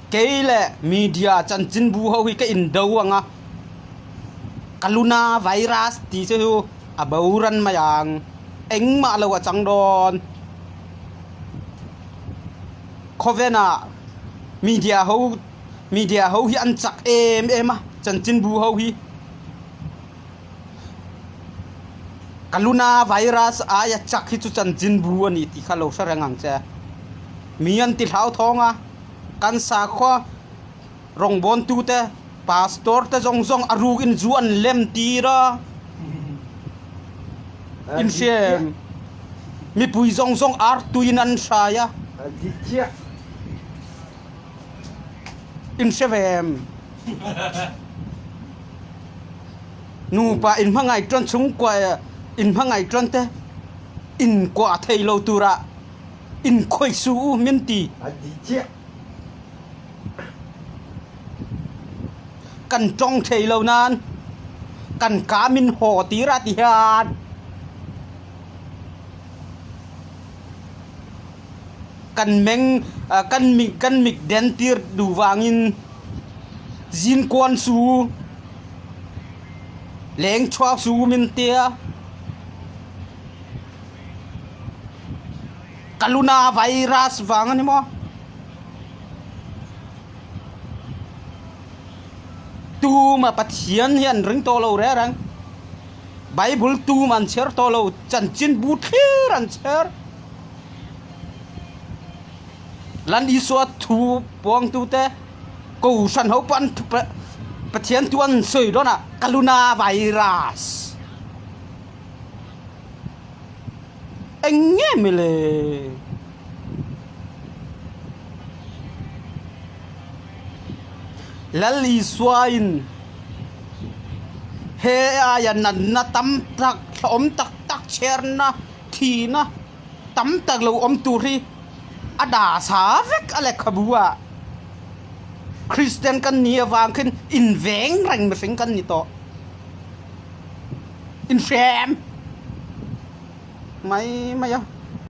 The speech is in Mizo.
Kei leh media chanchinbu ho hi ka indo ang a, Kaluna virus tih che chu a boran mai ang, engmah lo a chang dawn. Khawvenah media ho media ho hi an chak em em a, chanchinbu ho hi. Kaluna virus aia chak hi chu chanchinbu a ni tih kha lo hre reng ang che. Mi an ti hlauthawng a, kan sakhua rawngbawntute, pastor te zawng zawng a ruk in zu an lem tir a, inhriam mipui zawng zawng ar tuiin an hrai a. Inhre ve em? Nupa inhmangaih chuan chhungkua inhmangaih chuan te inkuah thei lo tura inkhawih suh u min ti. Kan tawng thei lo nan kan ka min haw tir a ti hian. Kan meng kan mit kan mit den tir duh vangin zinkuan su leng chhuak su min tia Kaluna virus vang a ni maw? Tuma Pathian hi an ring tawh lo reng reng. Bible tum an chhiar tawh lo, chanchinbu thlir an chhiar. Lan Isua thu puangtute Kohhran ho pawh an Pathian thu an sawi dawn a, Kaluna virus. Eng nge mile? Lal Isuain he aia natna tam tak hlauhawm tak tak chhiarna thihna tam tak lo awm tur hi a dah sa vek a lehkhabu ah Kristian kan nih avang khin inveng reng mihring kan ni tawh. Inhrem mai mai a.